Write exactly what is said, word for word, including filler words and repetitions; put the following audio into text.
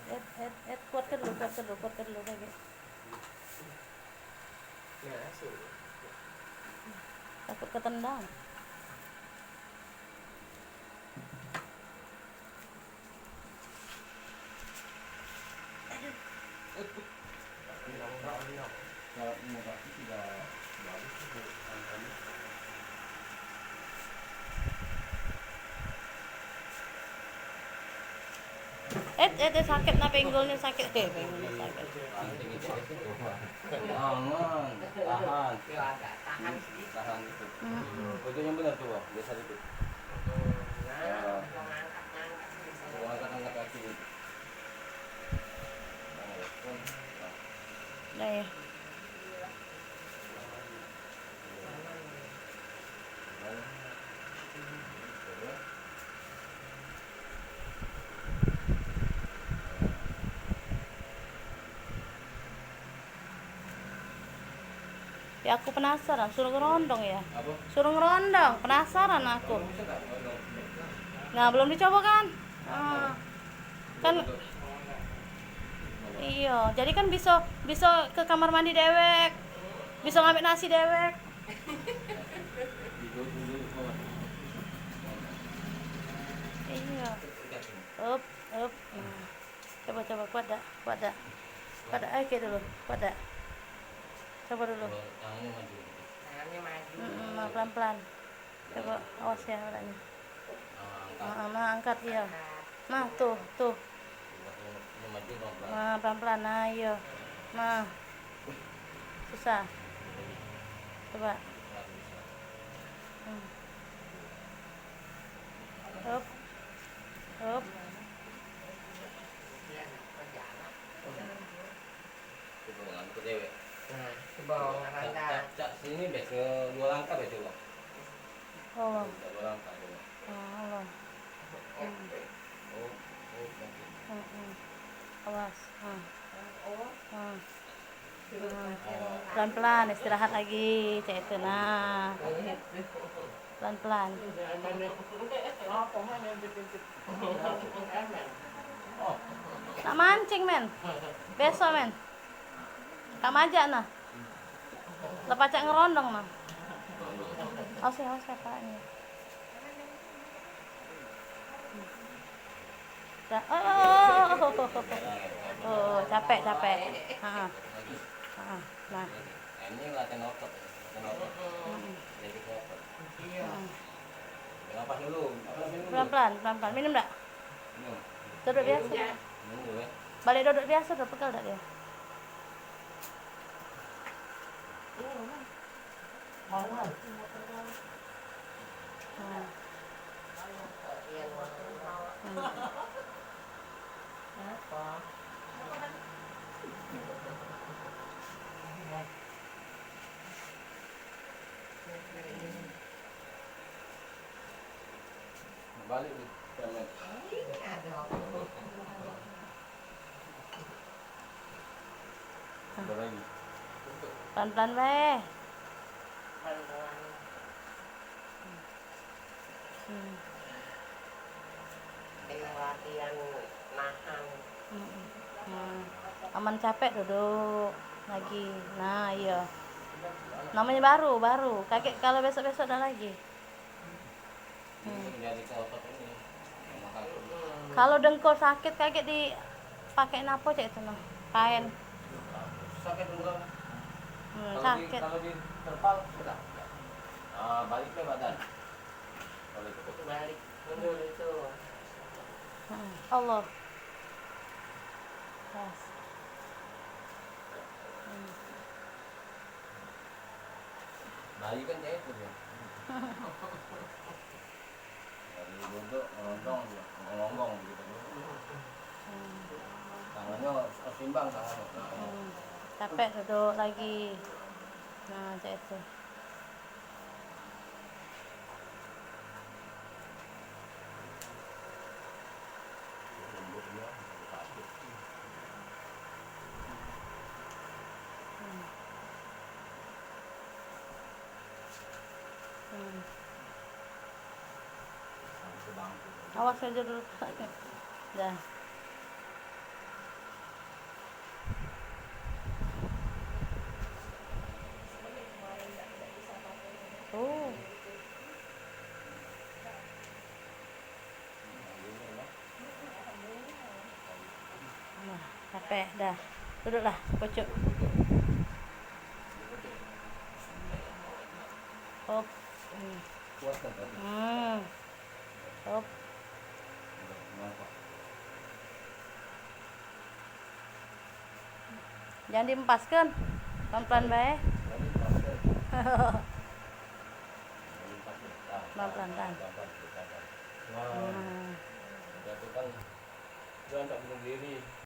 Et, et, et, kuatke dulu, kuatke dulu, kuatke dulu, kagek. Takut ketendang. Eh, eh, eh, sakit nah, pinggulnyo sakit. Eh, pinggulnyo sakit. Aman, tahan. Tahan gitu. Hmm. Itu yang benar tuh, Bang. Biasa dikit. Nah, angkat-angkat kaki gitu. Nah, ya. Ya, aku penasaran, suruh ngerondong ya. Apa? Suruh ngerondong, penasaran aku. Nah, belum dicoba kan? Ah. Kan, iyo, jadi kan bisa, bisa ke kamar mandi dewek, bisa ngambil nasi dewek. Iyo. Up, up. Nah. Coba, coba, kuat dak? Kuat dak? Kuat dak? Oke dulu, kuat dak? Coba dulu. Tangannya maju. Tangannya maju. Mm-mm, nah, pelan-pelan. Coba, awas ya, anaknya. Nah, angkat. Nah, nah, angkat, iya. Nah, tuh, tuh. Ini maju pelan-pelan. Nah, pelan-pelan, nah, iya. Nah. Susah. Coba. Hmm. Up. Up. Coba ngangkut dewek. Nah, coba cak, cak, cak sini be, dua langkah be, coba. Oh. Coba dua langkah, coba. Oh, Allah. Hmm. Oh, oh, oke. Hmm, hmm. Awas. Hmm. Hmm. Hmm. Pelan-pelan, istirahat lagi, cak itu, nah. Pelan-pelan. Nak mancing, men. Besok, men. Tak majak, nah. Lah pacak ngerondong, nah. Awas ya, awas ya, palanya. Dah. Oh, oh, oh, oh, oh, oh. Oh, capek, capek. Ha, ha. Ha, ha. Nah. Ini latihan otot, latihan otot. Hmm. Jadi otot. Hmm. Pelan-pelan, pelan-pelan. Minum dak? Minum. Duduk biasa. Minum dulu, ya. Balik duduk biasa dah, pegal dak dia? Hmm. Hmm. Balik ni, cemen. Ada lagi. Pelan-pelan bae. Hmm. Kena latihan nahan. Hmm. Nah, aman capek duduk lagi. Nah, iya. Namanya baru, baru. Kagek kalau besok-besok dah lagi. Hmm. Kalau dengkul sakit, kagek dipake napo cak itu, nah? Kain. Sakit dengkul. Hmm, kalau di, sakit. Kalau diterpal, sudah. Ah, balik ke badan. Kalau itu balik, mundur itu. Hmm, Allah. Pas. Hmm. Bayi kan cak itu dia. Dari duduk, ngerondong dia, ngeronggong gitu. Hmm. Tangannya harus seimbang tangannya. Hmm. Capek duduk lagi. Nah, cak itu. Awas aja dulu. Dah. Capek dah. Duduklah, pucuk. Hop. Hmm. Hop. Jangan diempaskan. Pelan-pelan bae. Pelan-pelan, Tan.